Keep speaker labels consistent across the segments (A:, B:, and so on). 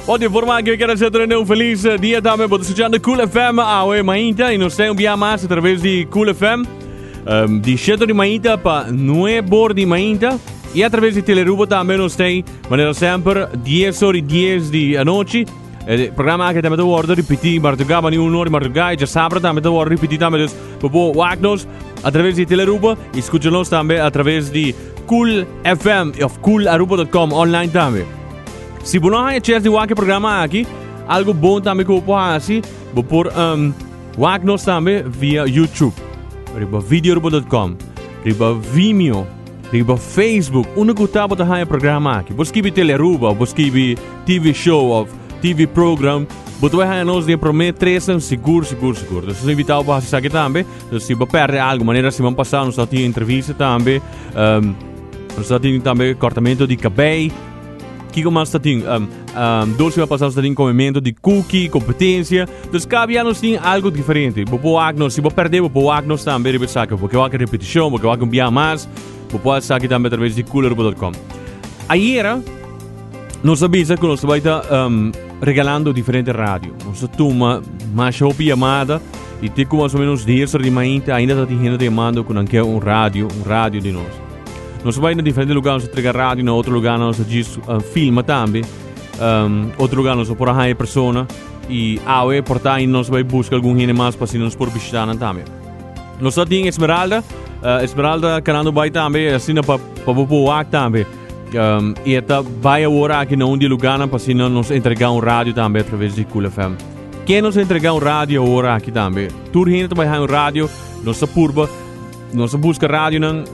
A: Bon, di forma aki mi kier desea tur un feliz dia tambe. Bo ta escuchando Cool FM awe mainta y nos ta un bia mas a través di Cool FM. Um, di 7 di mainta pa 9 or di mainta. Y a través di Telerubo tambe nos ta manera semper 10 or y 10 di anochi. E programa aki tambe ta wordo ripiti mardugá, mani un or di mardugá y djasabra tambe ta wordo ripiti tambe. Dus bo por wak nos a través di Telerubo y scucha nos tambe a través di Cool FM of coolaruba.com online tambe. Si bo no haña chance di wak e programa aki, algo bon tambe ku bo por hasi, bo por um, wak nos tambe via YouTube, riba videoruba.com, riba Vimeo, Riba Facebook, unda ku ta bo ta haña programa aki. Bo skibi Telearuba, bo skibi TV show of TV program, bo ta bai haña nos den promé tresnan sigur, sigur, sigur. Dus nos invitá bo pa hasi esaki tambe. Dus si bo pèrdè algu, manera siman pasá nos tabatin entrevista tambe, um, nos tabatin tambe kòrtamentu di kabei. Kiko mas ta tin? Um, um, dos siman pasá nos tabatin komementu di cookie, kompetensia. Dus kada bia nos tin algu diferente. Bo por wak nos, si bo pèrdè bo por wak nos tambe riba esaki. Bo ke wak repetishon, bo ke wak un bia mas, bo por esaki tambe atraves di cooleruba.com. Ayera nos a bisa ku nos ta bai ta um, regalando diferente radio. Nos a tuma masha hopi yamada i te ku mas o menos 10 or di mainta ainda ta tin hende ta yamando ku nan ke un radio, un radio di nos. Nos a bai na diferente lugar, nos a trega radio, na otro lugar nos a djis uh, filma tambe. Um, otro lugar nos a por a haña persona i awe por ta ainda nos a bai busca algun hende mas pa asina nos por bishita nan tambe. Nos a tin Esmeralda, uh, Esmeralda kanando bai tambe, asina pa, pa bo por wak tambe. Um, i e ta bai awor aki na un di e lugarnan pa asina nos entrega un radio tambe a traves di Cool FM. Ken nos entrega un radio awor aki tambe? Tur hende ta bai haña un radio, nos ta purba, nos a buska radionan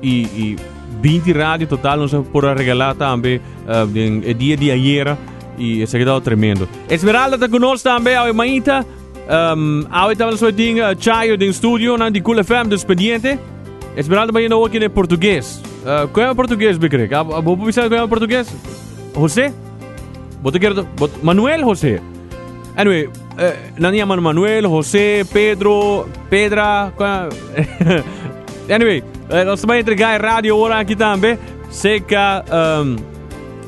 A: i, i 20 radio total nos a por a regalá tambe uh, den e dia di ayera i esaki tabata tremendo. Esmeralda ta ku nos tambe awe mainta. Um, awe tambe nos tin uh, Chayo den studio nan di Cool FM, dus pendiente. Esmeralda bayendo awor kine portugues. Uh, kon e portugues bekrek? Bo por bisa kon e portugues? José? Bo te quiero, Manuel José. Anyway, eh, nan llaman Manuel, José, Pedro, Pedra. anyway, eh, nos vai entregar radio ora aqui também. Seca, um,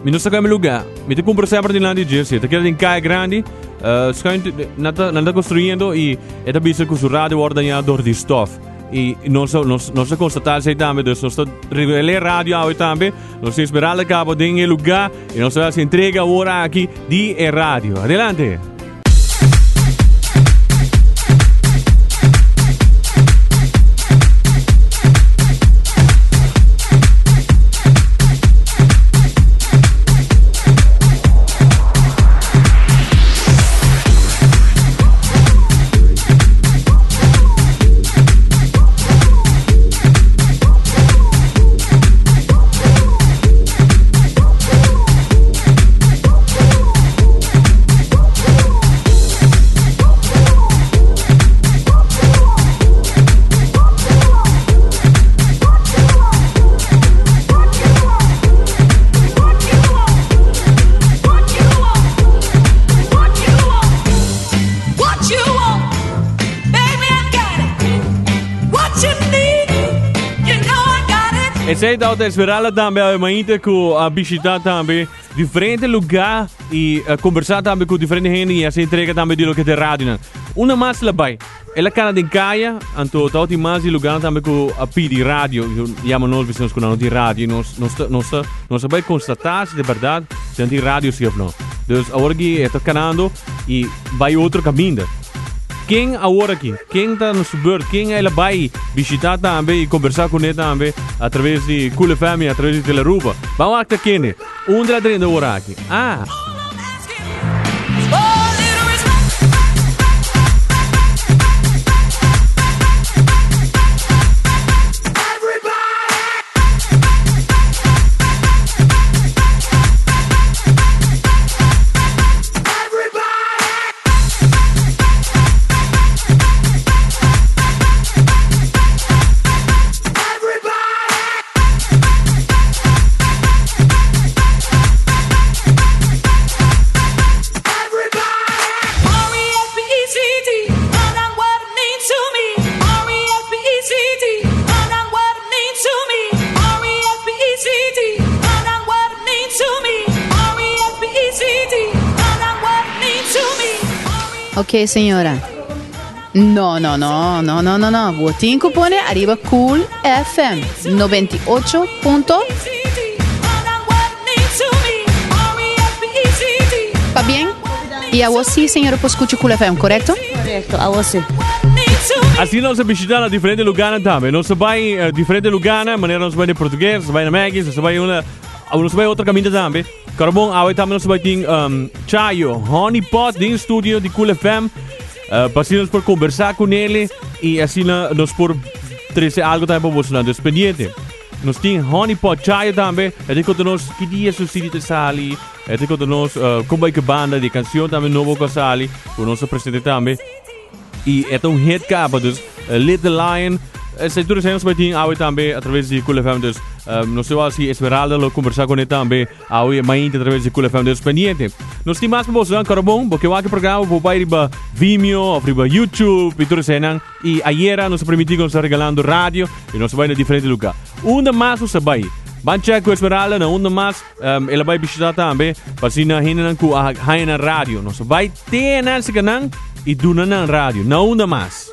A: mi no sa kua lugar. Mi te cumpra sempre dilanti di Jersey. Te queda in Calle Grande. Uh, schuin, nata, nata construyendo y eta bisa cu su radio wordt dañado door die stof. Y nos, nos, nos a constatar esey tambe. Dus nos ta revele radio awe tambe. Nos ta espera la cabo den e lugar y nos ta haci entrega awor aki di e radio. Adelante! Esey tabata Esmeralda tambe awe mainta cu a bishita tambe diferente lugar y a conversa tambe cu diferente hende y haci entrega tambe di loke ta e radionan. Una mas la bay. El a cana den caya, anto tabatin mas di lugarnan tambe cu a pidi radio. Yama nos bisa nos cu nan no tin radio y nos nos ta nos ta nos a bay constata si de berdad si nan tin radio si of no. Dus awor aki e ta canando y bay otro caminda. Ken awor aki? Ken ta na su beurt? Ken el a bay bishita tambe y conversa cune tambe a traves di Cool FM y a traves di Telearuba? Ban wak ta kende. Unda el a drenta awor aki? Ah!
B: Ok, señora. No, no, no, no, no, no, no. Bo tin ku pone ariba Cool FM 98 punto. Pa bien? Y awo sí, señora, por escucha Cool FM, correcto?
C: Correcto, awo sí.
A: Asina nos a bishita na diferente lugarnan tambe. Nos a bai eh, diferente lugarnan, manera nos a bai na Portugues, nos a bai na Maggies, nos a bai una, nos a bai otro caminda tambe. Carbon, awe tambe nos a bai tin um, Chayo, Honey Pot den studio di Cool FM. Uh, pa asina nos por conversa con ele y asina nos por trece algo tambe pa boso. Dus pendiente. Nos tin Honey Pot Chayo tambe. E ta conta nos ki dia su CD ta sali. E ta conta nos uh, con bai ke banda di canción tambe nobo ku a sali. Ku nos a presente tambe. Y e ta un hit caba, dus eh, Little Lion. Esei tur esei nos bai tin awe tambe a través di Cool FM. Dus um, nos te si Esmeralda lo conversa con e tambe awe mainta a través di Cool FM. Dus pendiente. Nos tin mas pa boso dan Carabon, porque wak programa bo bai riba Vimeo of riba YouTube y tur esei nan. Y ayera nos a permiti nos regalando radio y nos bai na diferente lugar. Unda mas nos a bai? Ban check ku Esmeralda na unda mas um, ela bai visita tambe. Pa asina hendenan ku a haña nan radio. Nos a bai te nan sika nan i duna nan radio. Na unda mas?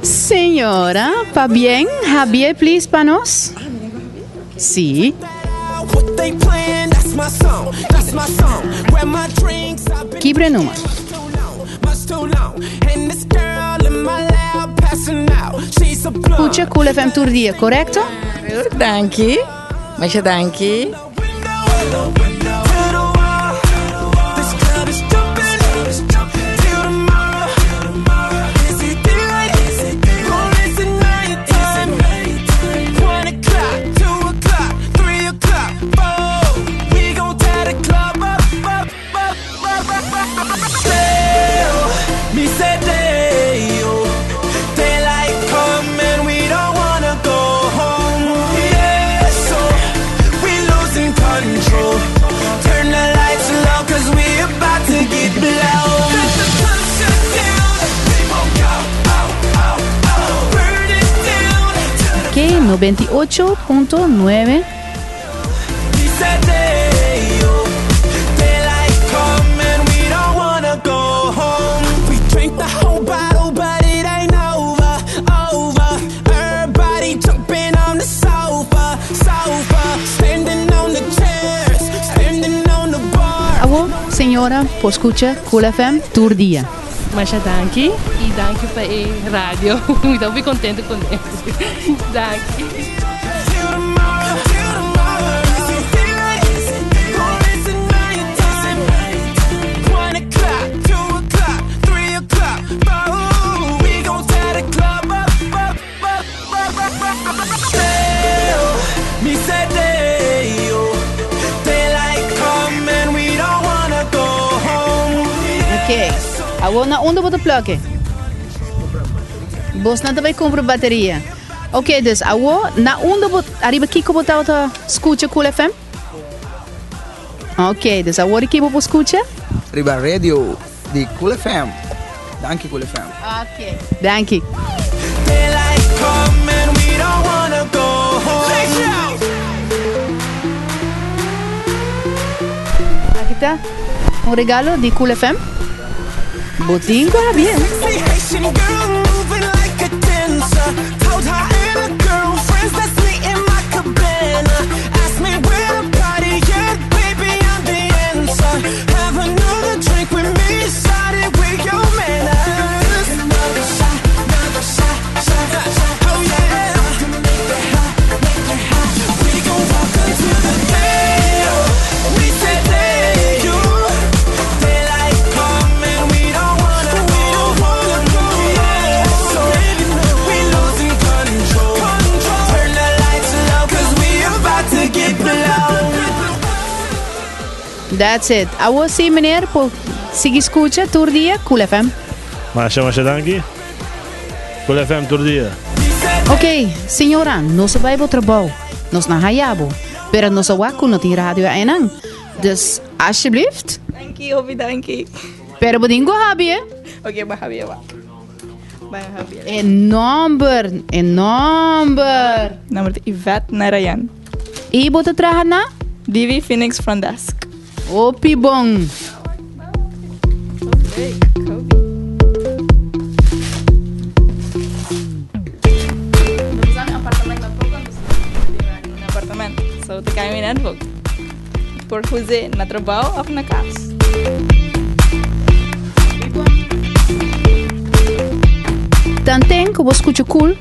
B: Señora, pabien, Javier, please, pa nos. Sí. Kibre numa. Pucha Cool FM tur dia, correcto?
C: Danki. Masha danki.
B: Ok, 98.9. Awo, señora, por scucha Cool FM tur dia.
D: Masha danki y danki pa e radio. Mi ta hopi contento con e. Danki.
B: Ok. Awor na unda bo ta plug? Bos nan ta bai kumpra bateria. Ok, dus awor na unda bo ariba kiko bo tabata skucha Cool FM? Ok, dus awor di ki bo por skucha?
E: Riba radio di Cool FM. Danki Cool FM.
B: Ok, danki. Aki ta un regalo di Cool FM. Bo tin ku habie. That's it. Awo si meneer por sigui scucha tur dia Cool FM.
F: Masha masha danki. Cool FM tur dia.
B: Ok, señora, nos a bai bo trabou. Nos na haya bo. Pero nos a wak ku no tin radio einan. Dus, alsjeblieft.
G: Danki, hopi danki.
B: Pero bo tin ku habi, eh?
G: Ok, ba habi ba. Ba habi.
B: E nomber, e nomber.
G: Nomber ta Yvette Narayan.
B: Y bo ta traha na?
G: DV Phoenix Front Desk.
B: Hopi bon.
G: Hey, Kobe. Un apartamento. So, te kai mi network. Por fazer na trabalho of na casa.
B: Tanten ku bo skucha Cool,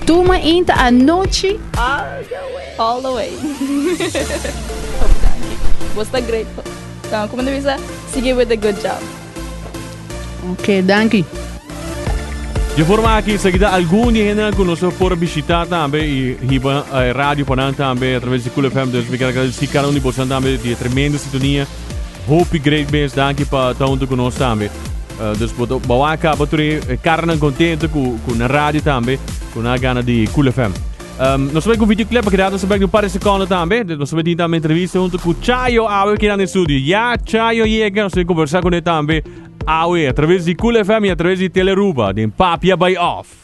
B: tuma inta anochi.
G: All the way. All the way. Hopi danki. Bo sta great. Dan como ta bisa, sigui with the good job.
B: Ok, danki.
A: Di forma aki esaki ta algun di e hendenan ku nos a por bishita tambe i hiba e radio pa nan tambe atraves di Cool FM. Dus mi ker agradesí kada un di bosonan tambe di e tremendo sintonia. Hopi great mes, danki pa ta huntu ku nos tambe. Dus bo ta bo a kaba tur e karanan kontento ku ku nan radio tambe ku nan a gana di Cool FM. Nos ta bai ku videoclip aki rato, nos ta bai ku un par di sekondo tambe. Nos ta bai tin tambe entrevista huntu ku Chayo awe kinan den studio. Ya Chayo yega, nos ta bai kombersa kuné tambe awe atraves di Cool FM i atraves di Telearuba den Papia Bai Off.